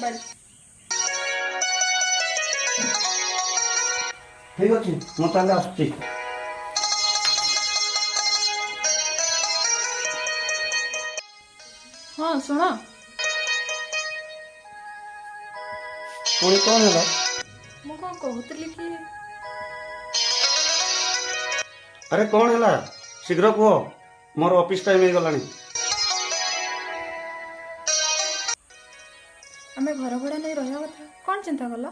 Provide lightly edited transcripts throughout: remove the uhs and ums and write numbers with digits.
Mobile. ଠିକ ଅଛି, ମୁଁ ତାହେଲେ ଆସୁଛି। ହଁ ଶୁଣ। ପୁଣି କ'ଣ ହେଲା? ମୁଁ କ'ଣ କହୁଥିଲି କି, ଆରେ କ'ଣ ହେଲା, ଶୀଘ୍ର କୁହ, ମୋର ଅଫିସ ଟାଇମ୍ ହେଇଗଲାଣି। ଆମେ ଘର ଭଡ଼ା ନେଇ ରହିବା କଥା କ'ଣ ଚିନ୍ତା କଲ?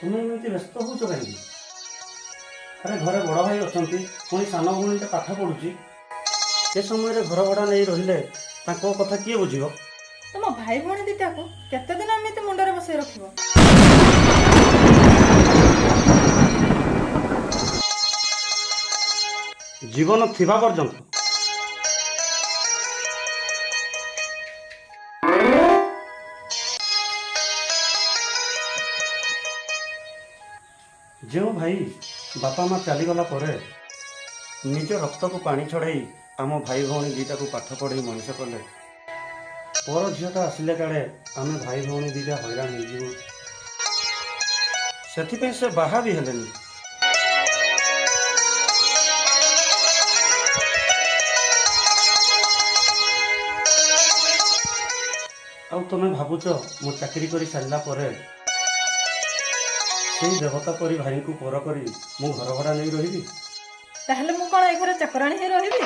ତୁମେ ଏମିତି ବ୍ୟସ୍ତ ହଉଛ କାହିଁକି? ଆରେ ଘରେ ବଡ଼ ଭାଇ ଅଛନ୍ତି, ପୁଣି ସାନ ଭଉଣୀଟା ପାଠ ପଢୁଛି। ଏ ସମୟରେ ଘର ଭଡ଼ା ନେଇ ରହିଲେ ତାଙ୍କ କଥା କିଏ ବୁଝିବ? ତମ ଭାଇ ଭଉଣୀ ଦିଟାକୁ କେତେ ଦିନ ଏମିତି ମୁଣ୍ଡରେ ବସେଇ ରଖିବ? ଜୀବନ ଥିବା ପର୍ଯ୍ୟନ୍ତ। ଯେଉଁ ଭାଇ ବାପା ମା ଚାଲିଗଲା ପରେ ନିଜ ରକ୍ତକୁ ପାଣି ଛଡ଼େଇ ଆମ ଭାଇ ଭଉଣୀ ଦୁଇଟାକୁ ପାଠ ପଢ଼େଇ ମଣିଷ କଲେ, ପର ଝିଅଟା ଆସିଲେ କାଳେ ଆମେ ଭାଇ ଭଉଣୀ ଦୁଇଟା ହଇରାଣ ହେଇଯିବୁ, ସେଥିପାଇଁ ସେ ବାହା ବି ହେଲେନି। ଆଉ ତମେ ଭାବୁଛ ମୁଁ ଚାକିରି କରି ସାରିଲା ପରେ ସେଇ ଦେବତା ପରି ଭାଇଙ୍କୁ ପର କରି ମୁଁ ଘର ଭଡ଼ା ନେଇ ରହିବି? ତାହେଲେ ମୁଁ କ'ଣ ଏ ଘରେ ଚାକରାଣୀ ହେଇ ରହିବି?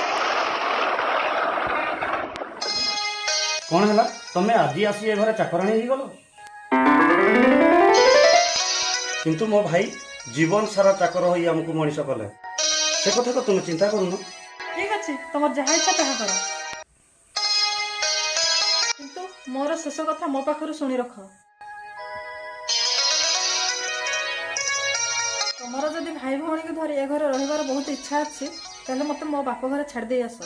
କ'ଣ ହେଲା, ତମେ ଆଜି ଆସି ଏ ଘରେ ଚାକରାଣୀ ହେଇଗଲ? କିନ୍ତୁ ମୋ ଭାଇ ଜୀବନ ସାରା ଚାକର ହୋଇ ଆମକୁ ମଣିଷ କଲେ, ସେ କଥା ତ ତୁମେ ଚିନ୍ତା କରୁନ। ଠିକ ଅଛି, ତମର ଯାହା ଇଚ୍ଛା ତାହା କର, କିନ୍ତୁ ମୋର ଶେଷ କଥା ମୋ ପାଖରୁ ଶୁଣି ରଖ। ତମର ଯଦି ଭାଇ ଭଉଣୀକୁ ଧରି ଏ ଘରେ ରହିବାର ବହୁତ ଇଚ୍ଛା ଅଛି, ତାହେଲେ ମତେ ମୋ ବାପ ଘରେ ଛାଡ଼ି ଦେଇ ଆସ।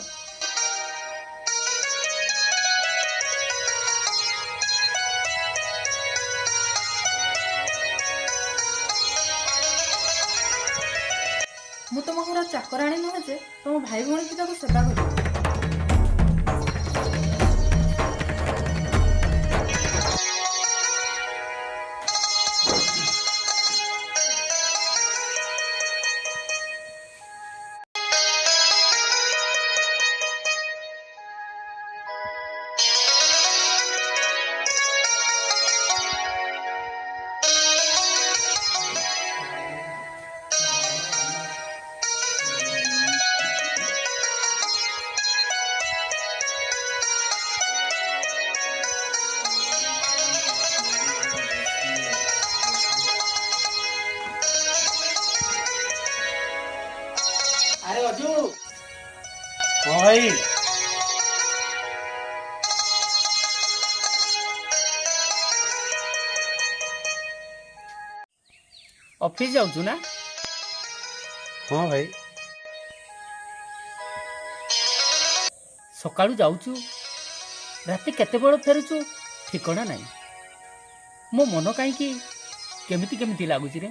ମୁଁ ତମ ଘର ଚାକରାଣୀ ନୁହେଁ ଯେ ତମ ଭାଇ ଭଉଣୀ ଦୁଇଟାକୁ ସେବା କରିବି। ଆରେ ଅଜୁ। ହଁ ଭାଇ। ଅଫିସ ଯାଉଛୁ ନା? ହଁ ଭାଇ। ସକାଳୁ ଯାଉଛୁ, ରାତି କେତେବେଳେ ଫେରୁଛୁ ଠିକଣା ନାହିଁ। ମୋ ମନ କାହିଁକି କେମିତି କେମିତି ଲାଗୁଛି ରେ।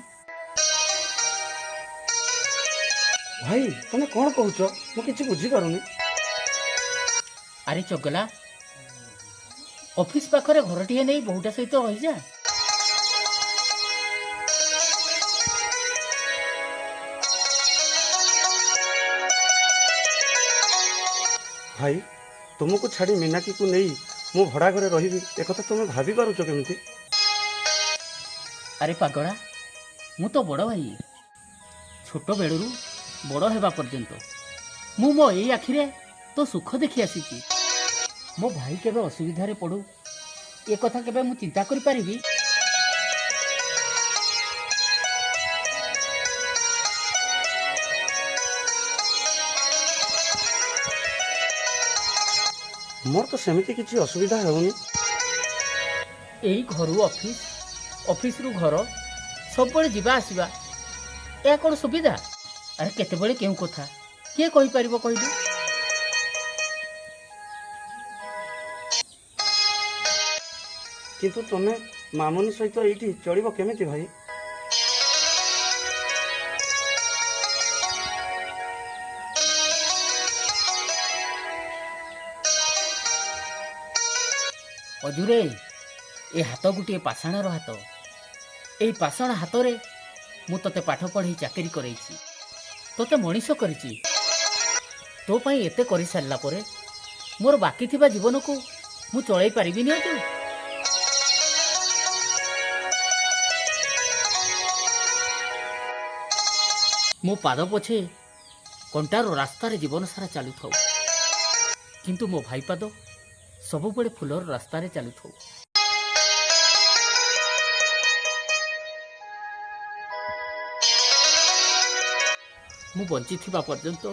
ଭାଇ, ତମେ କ'ଣ କହୁଛ ମୁଁ କିଛି ବୁଝିପାରୁନି। ଆରେ ଚଗଲା, ଅଫିସ ପାଖରେ ଘରଟିଏ ନେଇ ବୋହୂଟା ସହିତ ରହିଯା। ଭାଇ, ତୁମକୁ ଛାଡ଼ି ମୀନାକ୍ଷୀକୁ ନେଇ ମୁଁ ଭଡ଼ା ଘରେ ରହିବି, ଏକଥା ତୁମେ ଭାବି ପାରୁଛ କେମିତି? ଆରେ ପାଗଳା, ମୁଁ ତ ବଡ଼ ଭାଇ। ଛୋଟ ବେଳରୁ ବଡ଼ ହେବା ପର୍ଯ୍ୟନ୍ତ ମୁଁ ମୋ ଏଇ ଆଖିରେ ତୋ ସୁଖ ଦେଖି ଆସିଛି। ମୋ ଭାଇ କେବେ ଅସୁବିଧାରେ ପଡ଼ୁ, ଏ କଥା କେବେ ମୁଁ ଚିନ୍ତା କରିପାରିବି? ମୋର ତ ସେମିତି କିଛି ଅସୁବିଧା ହେଉନି। ଏଇ ଘରୁ ଅଫିସ, ଅଫିସରୁ ଘର, ସବୁବେଳେ ଯିବା ଆସିବା, ଏହା କ'ଣ ସୁବିଧା? ଆରେ କେତେବେଳେ କେଉଁ କଥା କିଏ କହିପାରିବ କହିଲୁ? କିନ୍ତୁ ତମେ ମାମୁନି ସହିତ ଏଇଠି ଚଳିବ କେମିତି ଭାଇ? ଅଜୁରେ, ଏ ହାତ ଗୋଟିଏ ପାଷାଣର ହାତ। ଏଇ ପାଷାଣ ହାତରେ ମୁଁ ତୋତେ ପାଠ ପଢ଼େଇ ଚାକିରି କରେଇଛି, ତୋତେ ମଣିଷ କରିଛି। ତୋ ପାଇଁ ଏତେ କରିସାରିଲା ପରେ ମୋର ବାକି ଥିବା ଜୀବନକୁ ମୁଁ ଚଳେଇ ପାରିବିନି ଅଜୁ? ମୋ ପାଦ ପଛେ କଣ୍ଟାର ରାସ୍ତାରେ ଜୀବନ ସାରା ଚାଲୁଥାଉ, କିନ୍ତୁ ମୋ ଭାଇ ପାଦ ସବୁବେଳେ ଫୁଲର ରାସ୍ତାରେ ଚାଲୁଥାଉ। ମୁଁ ବଞ୍ଚିଥିବା ପର୍ଯ୍ୟନ୍ତ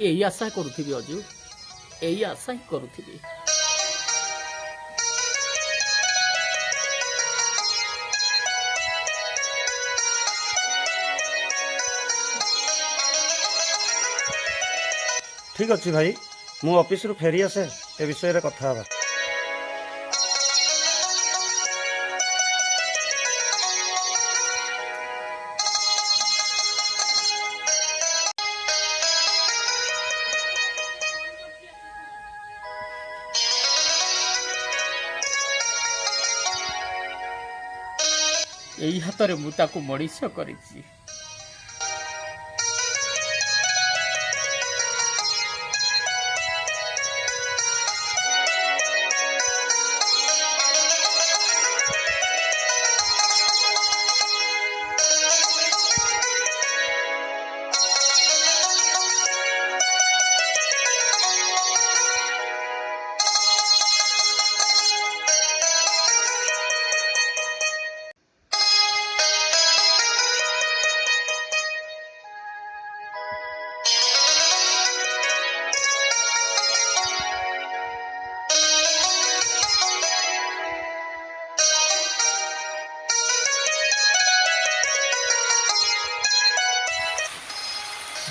ଏଇ ଆଶା କରୁଥିବି ଅଜୁ, ଏଇ ଆଶା ହିଁ କରୁଥିବି। ଠିକ୍ ଅଛି ଭାଇ, ମୁଁ ଅଫିସରୁ ଫେରି ଆସେ, ଏ ବିଷୟରେ କଥା ହେବା। ଏଇ ହାତରେ ମୁଁ ତାକୁ ମଣିଷ କରିଛି।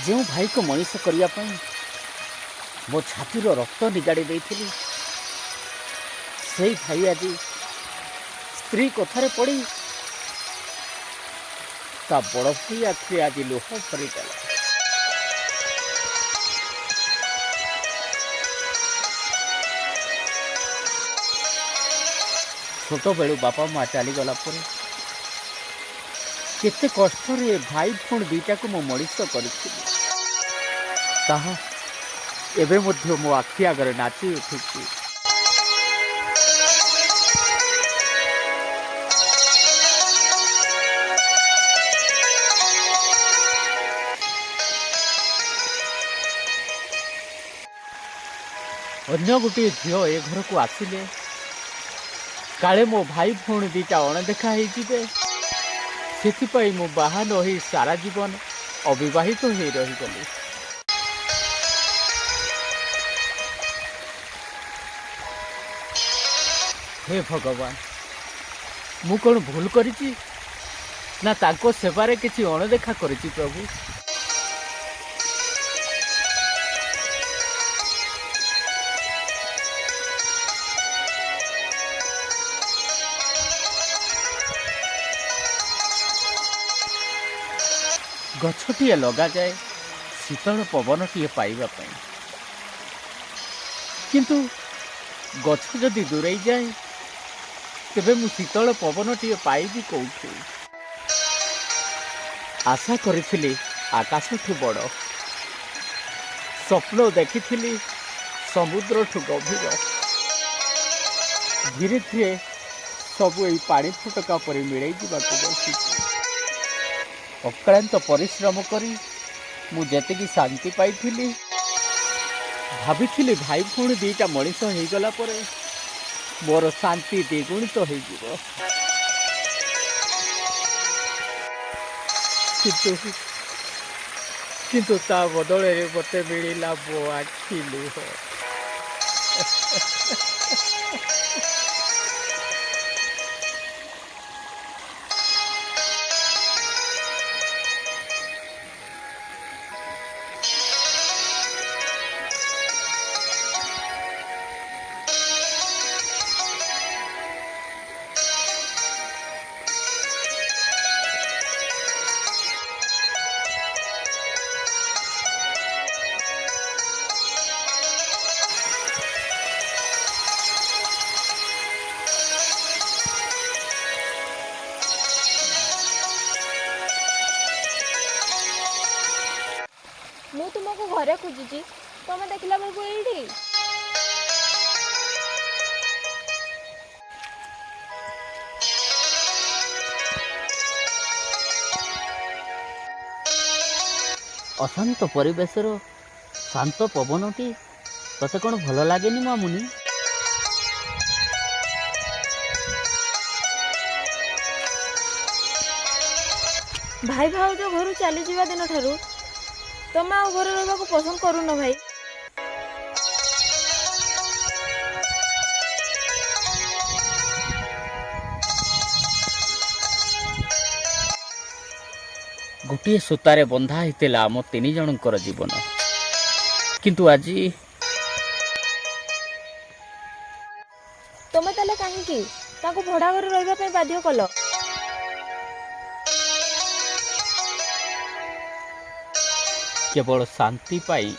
ଯେଉଁ ଭାଇକୁ ମଣିଷ କରିବା ପାଇଁ ମୋ ଛାତିର ରକ୍ତ ନିଗାଡ଼ି ଦେଇଥିଲି, ସେଇ ଭାଇ ଆଜି ସ୍ତ୍ରୀ କଥାରେ ପଡ଼ି ତା ବଡ଼ ଭାଇ ଆଖିରେ ଆଜି ଲୁହ ଭରିଗଲା। ଛୋଟବେଳୁ ବାପା ମା ଚାଲିଗଲା ପରେ କେତେ କଷ୍ଟରେ ଭାଇ ଭଉଣୀ ଦୁଇଟାକୁ ମୁଁ ମଣିଷ କରିଥିଲି, ତାହା ଏବେ ମଧ୍ୟ ମୋ ଆଖି ଆଗରେ ନାଚି ଉଠୁଛି। ଅନ୍ୟ ଗୋଟିଏ ଝିଅ ଏ ଘରକୁ ଆସିଲେ କାଳେ ମୋ ଭାଇ ଭଉଣୀ ଦୁଇଟା ଅଣଦେଖା ହେଇଯିବେ, ସେଥିପାଇଁ ମୁଁ ବାହା ନ ହେଇ ସାରା ଜୀବନ ଅବିବାହିତ ହେଇ ରହିଗଲି। ହେ ଭଗବାନ, ମୁଁ କ'ଣ ଭୁଲ କରିଛି ନା ତାଙ୍କ ସେବାରେ କିଛି ଅଣଦେଖା କରିଛି ପ୍ରଭୁ? ଗଛଟିଏ ଲଗାଯାଏ ଶୀତଳ ପବନଟିଏ ପାଇବା ପାଇଁ, କିନ୍ତୁ ଗଛ ଯଦି ଦୂରେଇ ଯାଏ ତେବେ ମୁଁ ଶୀତଳ ପବନଟିଏ ପାଇବି କୋଉଠୁ? ଆଶା କରିଥିଲି ଆକାଶଠୁ ବଡ଼, ସ୍ୱପ୍ନ ଦେଖିଥିଲି ସମୁଦ୍ରଠୁ ଗଭୀର। ଧୀରେ ଧୀରେ ସବୁ ଏଇ ପାଣି ଫୋଟକା ପରି ମିଳେଇ ଯିବାକୁ ବସିଛି। ଅକ୍ଳାନ୍ତ ପରିଶ୍ରମ କରି ମୁଁ ଯେତିକି ଶାନ୍ତି ପାଇଥିଲି, ଭାବିଥିଲି ଭାଇ ଭଉଣୀ ଦୁଇଟା ମଣିଷ ହେଇଗଲା ପରେ ମୋର ଶାନ୍ତି ଦ୍ୱିଗୁଣିତ ହେଇଯିବ। କିନ୍ତୁ ତା ବଦଳରେ ମୋତେ ମିଳିଲା ମୋ ଆଖି ଲୁହ। ମୁଁ ତୁମକୁ ଘରେ ଖୋଜୁଛି, ତମେ ଦେଖିଲା ବେଳକୁ ଏଇଠି। ଅଶାନ୍ତ ପରିବେଶର ଶାନ୍ତ ପବନଟି ତତେ କ'ଣ ଭଲ ଲାଗେନି ମାମୁନି? ଭାଇ ଭାଉଜ ଘରୁ ଚାଲିଯିବା ଦିନଠାରୁ ତମେ ଆଉ ଘରେ ରହିବାକୁ ପସନ୍ଦ କରୁନ ଭାଇ। ଗୋଟିଏ ସୂତାରେ ବନ୍ଧା ହେଇଥିଲା ଆମ ତିନି ଜଣଙ୍କର ଜୀବନ, କିନ୍ତୁ ଆଜି ତମେ ତାହେଲେ କାହିଁକି ତାଙ୍କୁ ଭଡ଼ା ଘରେ ରହିବା ପାଇଁ ବାଧ୍ୟ କଲ? କେବଳ ଶାନ୍ତି ପାଇଁ।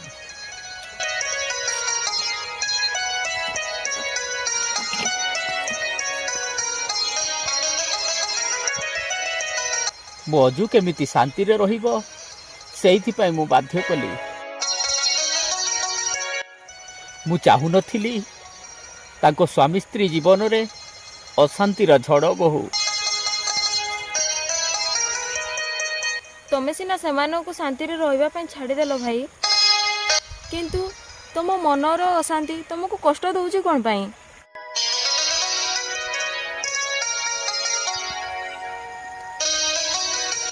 ମୋ ଅଜୁ କେମିତି ଶାନ୍ତିରେ ରହିବ ସେଇଥିପାଇଁ ମୁଁ ବାଧ୍ୟ କଲି। ମୁଁ ଚାହୁଁନଥିଲି ତାଙ୍କ ସ୍ୱାମୀ ସ୍ତ୍ରୀ ଜୀବନରେ ଅଶାନ୍ତିର ଝଡ଼ ବହୁ। ତମେ ସିନା ସେମାନଙ୍କୁ ଶାନ୍ତିରେ ରହିବା ପାଇଁ ଛାଡ଼ିଦେଲ ଭାଇ, କିନ୍ତୁ ତମ ମନର ଅଶାନ୍ତି ତମକୁ କଷ୍ଟ ଦଉଛି କ'ଣ ପାଇଁ?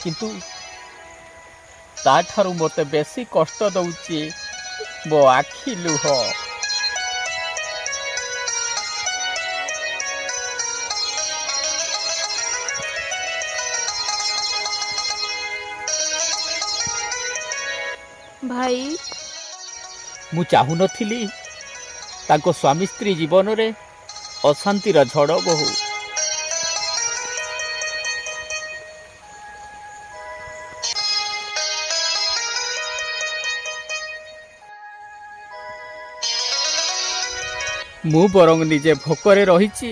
କିନ୍ତୁ ତାଠାରୁ ମୋତେ ବେଶୀ କଷ୍ଟ ଦଉଛି ମୋ ଆଖି ଲୁହ। ଭାଇ, ମୁଁ ଚାହୁଁନଥିଲି ତାଙ୍କ ସ୍ୱାମୀ ସ୍ତ୍ରୀ ଜୀବନରେ ଅଶାନ୍ତିର ଝଡ଼ ବହୁ। ମୁଁ ବରଂ ନିଜେ ଭୋକରେ ରହିଛି,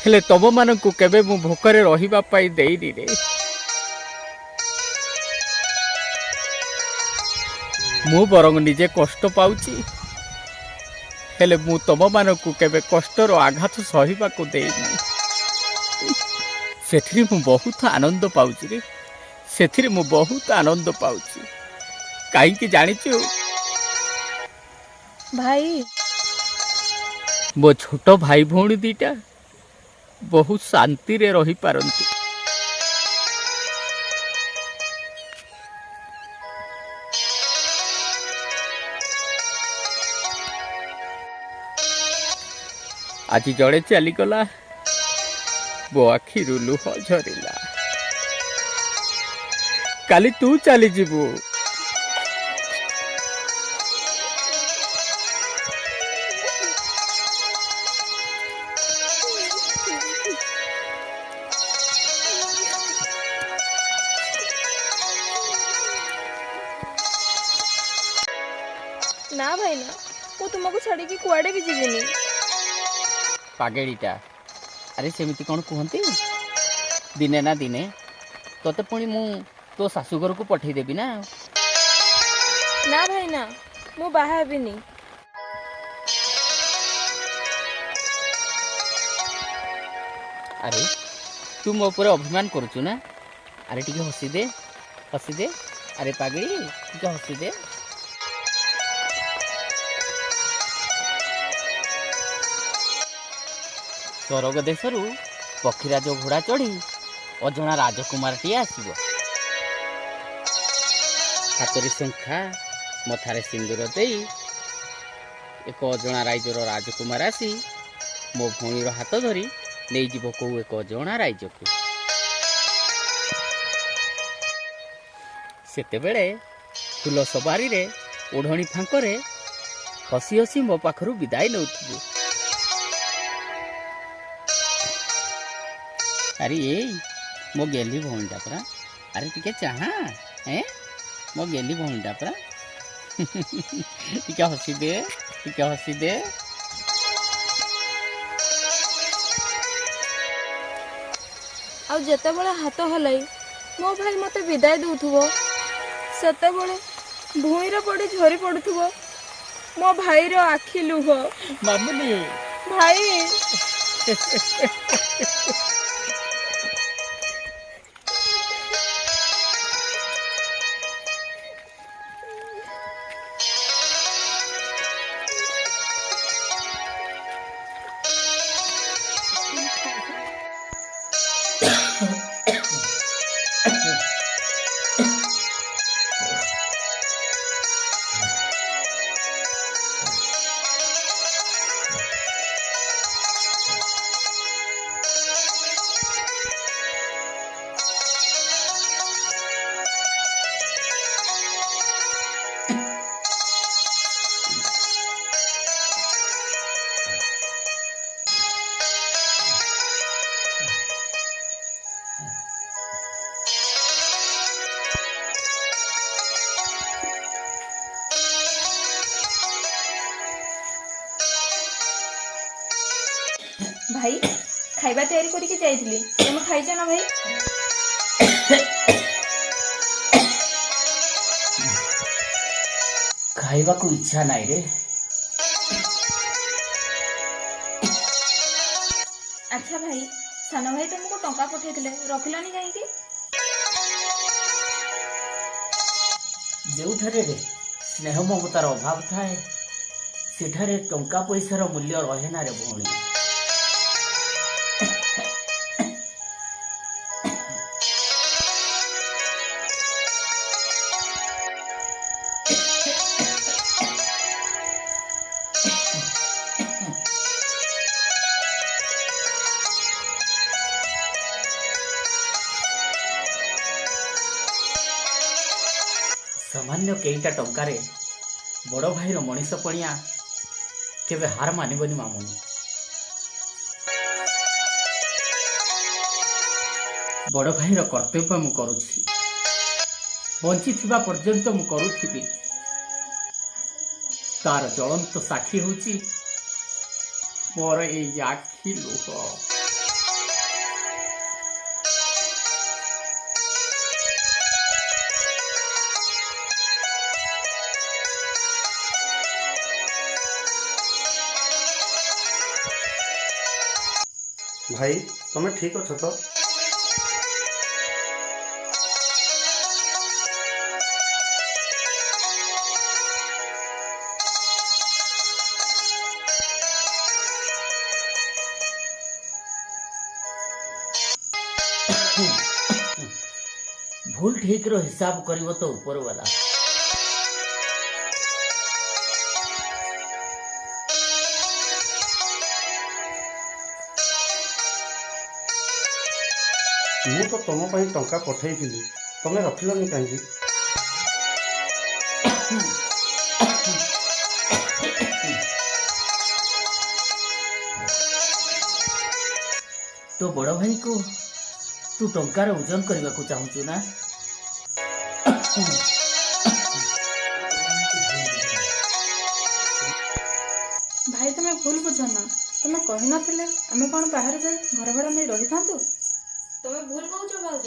ହେଲେ ତମମାନଙ୍କୁ କେବେ ମୁଁ ଭୋକରେ ରହିବା ପାଇଁ ଦେଇନି ରେ। ମୁଁ ବରଂ ନିଜେ କଷ୍ଟ ପାଉଛି, ହେଲେ ମୁଁ ତମମାନଙ୍କୁ କେବେ କଷ୍ଟର ଆଘାତ ସହିବାକୁ ଦେଇନି। ସେଥିରେ ମୁଁ ବହୁତ ଆନନ୍ଦ ପାଉଛି ରେ, ସେଥିରେ ମୁଁ ବହୁତ ଆନନ୍ଦ ପାଉଛି। କାହିଁକି ଜାଣିଛୁ ଭାଇ? ମୋ ଛୋଟ ଭାଇ ଭଉଣୀ ଦିଟା ବହୁତ ଶାନ୍ତିରେ ରହିପାରନ୍ତି। ଆଜି ଜଣେ ଚାଲିଗଲା, ମୋ ଆଖିରୁ ଲୁହ ଝରିଲା। କାଲି ତୁ ଚାଲିଯିବୁ। ନା ଭାଇ ନା, ମୁଁ ତୁମକୁ ଛାଡ଼ିକି କୁଆଡ଼େ ବି ଯିବିନି। ପାଗେଳିଟା, ଆରେ ସେମିତି କ'ଣ କୁହନ୍ତି? ଦିନେ ନା ଦିନେ ତତେ ପୁଣି ମୁଁ ତୋ ଶାଶୁଘରକୁ ପଠେଇଦେବି ନା। ନା ଭାଇ ନା, ମୁଁ ବାହା ହେବିନି। ଆରେ ତୁ ମୋ ଉପରେ ଅଭିମାନ କରୁଛୁ ନା? ଆରେ ଟିକେ ହସିଦେ, ହସିଦେ। ଆରେ ପାଗେଳି ଟିକେ ହସିଦେ। ସ୍ୱରଗ ଦେଶରୁ ପକ୍ଷୀରାଜ ଘୋଡ଼ା ଚଢ଼ି ଅଜଣା ରାଜକୁମାରଟିଏ ଆସିବ। ହାତରେ ଶଙ୍ଖା, ମଥାରେ ସିନ୍ଦୁର ଦେଇ ଏକ ଅଜଣା ରାଇଜର ରାଜକୁମାର ଆସି ମୋ ଭଉଣୀର ହାତ ଧରି ନେଇଯିବ କୋଉ ଏକ ଅଜଣା ରାଇଜକୁ। ସେତେବେଳେ ଫୁଲ ସବାରିରେ ଓଢ଼ଣୀ ଫାଙ୍କରେ ହସି ହସି ମୋ ପାଖରୁ ବିଦାୟ ନେଉଥିବୁ। ଆରେ ଏଇ ମୋ ଗେଲି ଭଉଣୀଟା ପରା, ଆରେ ଟିକେ ଚାହାଁ, ଏ ମୋ ଗେଲି ଭଉଣୀଟା ପରା, ଟିକେ ହସିଦେ, ଟିକେ ହସିଦେ। ଆଉ ଯେତେବେଳେ ହାତ ହଲାଇ ମୋ ଭାଇ ମୋତେ ବିଦାୟ ଦେଉଥିବ, ସେତେବେଳେ ଭୂଇଁରେ ପଡ଼ି ଝରି ପଡୁଥିବ ମୋ ଭାଇର ଆଖି ଲୁହ। ମାମୁନି। ଭାଇ, ଭାଇ, ଖାଇବା ତିଆରି କରିକି ଯାଇଥିଲି, ତମେ ଖାଇଛ ନା ଭାଇ? ଖାଇବାକୁ ଇଚ୍ଛା ନାହିଁ ରେ। ଆଚ୍ଛା ଭାଇ, ସାନ ଭାଇ ତମକୁ ଟଙ୍କା ପଠେଇଥିଲେ, ରଖିଲନି କାହିଁକି? ଯେଉଁଠାରେ ସ୍ନେହ ମମତାର ଅଭାବ ଥାଏ, ସେଠାରେ ଟଙ୍କା ପଇସାର ମୂଲ୍ୟ ରହେ ନା ରେ ଭଉଣୀ। ସାମାନ୍ୟ କେଇଟା ଟଙ୍କାରେ ବଡ଼ ଭାଇର ମଣିଷ ପଣିଆ କେବେ ହାର ମାନିବନି ମାମୁନି। ବଡ଼ ଭାଇର କର୍ତ୍ତବ୍ୟ ମୁଁ କରୁଛି, ବଞ୍ଚିଥିବା ପର୍ଯ୍ୟନ୍ତ ମୁଁ କରୁଥିବି। ତାର ଜ୍ୱଳନ୍ତ ସାକ୍ଷୀ ହେଉଛି ମୋର ଏଇ ଆଖି ଲୁହ। ଭାଇ, ତମେ ଠିକ ଅଛ ତ? ଭୁଲ ଠିକର ହିସାବ କରିବ ତ ଉପରବାଲା। ମୁଁ ତ ତମ ପାଇଁ ଟଙ୍କା ପଠେଇଥିଲି, ତମେ ରଖିଲନି କାହିଁକି? ତୋ ବଡ଼ ଭାଇକୁ ତୁ ଟଙ୍କାର ଓଜନ କରିବାକୁ ଚାହୁଁଛୁ ନା? ଭାଇ, ତମେ ଭୁଲ ବୁଝ ନା। ତମେ କହିନଥିଲେ ଆମେ କ'ଣ ବାହାରେ ଯାଇ ଘର ଭଡ଼ା ନେଇ ରହିଥାନ୍ତୁ? ତମେ ଭୁଲ କହୁଛ ଭାଉଜ।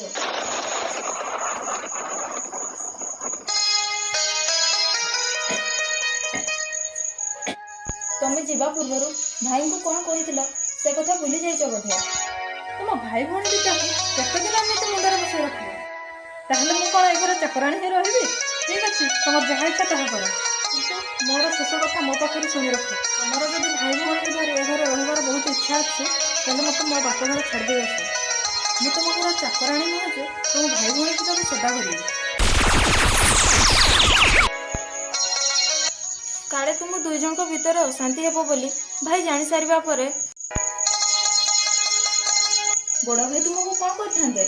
ତମେ ଯିବା ପୂର୍ବରୁ ଭାଇଙ୍କୁ କ'ଣ କହିଥିଲ, ସେ କଥା ଭୁଲି ଯାଇଛ ବୋଧେ। ତମ ଭାଇ ଭଉଣୀ ଦୁଇଟାକୁ କେତେ ଦିନ ଏମିତି ମୁଣ୍ଡରେ ବସେଇ ରଖିବ? ତାହେଲେ ମୁଁ କ'ଣ ଏ ଘରେ ଚାକରାଣୀ ହେଇ ରହିବି? ଠିକ ଅଛି, ତମର ଯାହା ଇଚ୍ଛା ତାହା କର, କିନ୍ତୁ ମୋର ଶେଷ କଥା ମୋ ପାଖରୁ ଶୁଣି ରଖ। ତମର ଯଦି ଭାଇ ଭଉଣୀକୁ ଧରି ଏ ଘରେ ରହିବାର ବହୁତ ଇଚ୍ଛା ଅଛି, ତାହେଲେ ମୋତେ ମୋ ବାପ ଘରେ ଛାଡ଼ିଦେଇ ଆସ। ମୁଁ ତମ ଘର ଚାକରାଣୀ ନୁହେଁ ଯେ ତମ ଭାଇ ଭଉଣୀ ଦୁଇଟାକୁ ସେବା କରିବି। କାଳେ ତୁମ ଦୁଇ ଜଣଙ୍କ ଭିତରେ ଅଶାନ୍ତି ହେବ ବୋଲି ଭାଇ ଜାଣି ସାରିବା ପରେ ବଡ଼ ଭାଇ ତୁମକୁ କ'ଣ କରିଥାନ୍ତେ?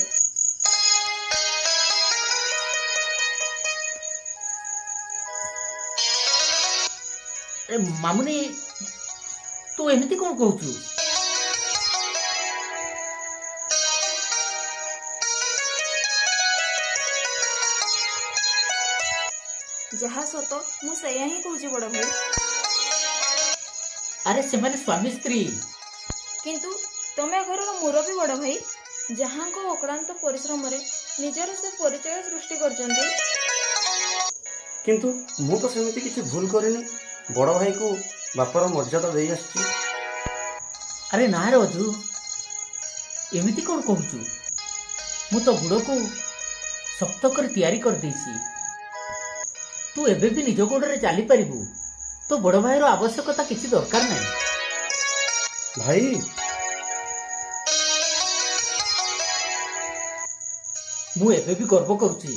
ଏ ମାମୁନି, ତୁ ଏମିତି କ'ଣ କହୁଛୁ? ଯାହା ସତ ମୁଁ ସେଇଆ ହିଁ କହୁଛି ବଡ଼ ଭାଇ। ଆରେ, ସେମାନେ ସ୍ୱାମୀ ସ୍ତ୍ରୀ। କିନ୍ତୁ ତମେ ଘରର ମୁରବୀ ବଡ଼ ଭାଇ, ଯାହାଙ୍କ ଅକ୍ଳାନ୍ତ ପରିଶ୍ରମରେ ନିଜର ସେ ପରିଚୟ ସୃଷ୍ଟି କରିଛନ୍ତି। କିନ୍ତୁ ମୁଁ ତ ସେମିତି କିଛି ଭୁଲ କରିନି, ବଡ଼ ଭାଇକୁ ବାପାର ମର୍ଯ୍ୟାଦା ଦେଇ ଆସିଛି। ଆରେ ନା ରେ ଅଜୁ, ଏମିତି କ'ଣ କହୁଛୁ? ମୁଁ ତ ଗୋଡ଼କୁ ଶକ୍ତ କରି ତିଆରି କରିଦେଇଛି। ତୁ ଏବେ ବି ନିଜ ଗୋଡ଼ରେ ଚାଲିପାରିବୁ, ତୋ ବଡ଼ ଭାଇର ଆବଶ୍ୟକତା କିଛି ଦରକାର ନାହିଁ। ଭାଇ, ମୁଁ ଏବେ ବି ଗର୍ବ କରୁଛି,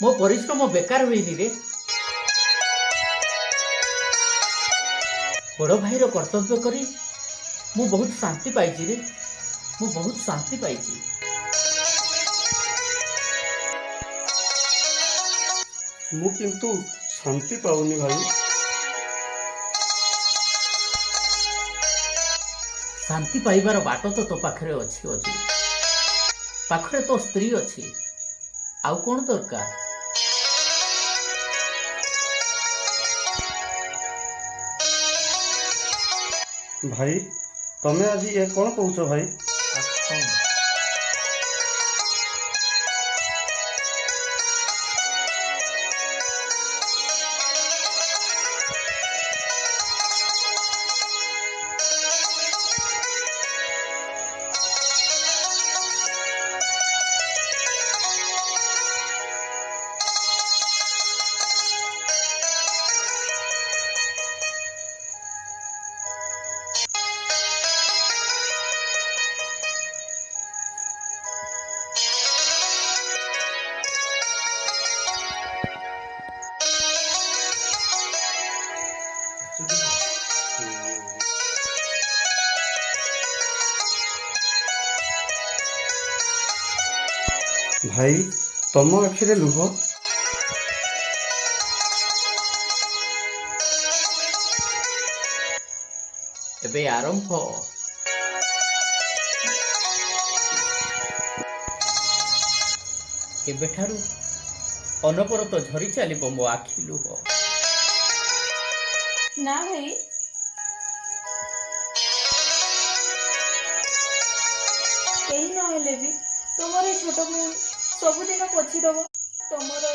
ମୋ ପରିଶ୍ରମ ବେକାର ହୋଇନି ରେ। ବଡ଼ ଭାଇର କର୍ତ୍ତବ୍ୟ କରି ମୁଁ ବହୁତ ଶାନ୍ତି ପାଇଛି ରେ, ମୁଁ ବହୁତ ଶାନ୍ତି ପାଇଛି। ମୁଁ କିନ୍ତୁ ଶାନ୍ତି ପାଉନି ଭାଇ। ଶାନ୍ତି ପାଇବାର ବାଟ ତ ତୋ ପାଖରେ ଅଛି ଅଜୁ, ପାଖରେ ତୋ ସ୍ତ୍ରୀ ଅଛି, ଆଉ କ'ଣ ଦରକାର? ଭାଇ, ତମେ ଆଜି ଏ କ'ଣ କହୁଛ ଭାଇ? ଭାଇ, ତମ ଆଖିରେ ଲୁହ? ଏବେ ଆରମ୍ଭ। ଏବେଠାରୁ ଅନବରତ ଝରି ଚାଲିବ ମୋ ଆଖି ଲୁହ। ନା ଭାଇ, କେହି ନହେଲେ ବି ତୁମର ଏ ଛୋଟ ଭଉଣୀ ସବୁଦିନ ପୋଛିଦବ ତମର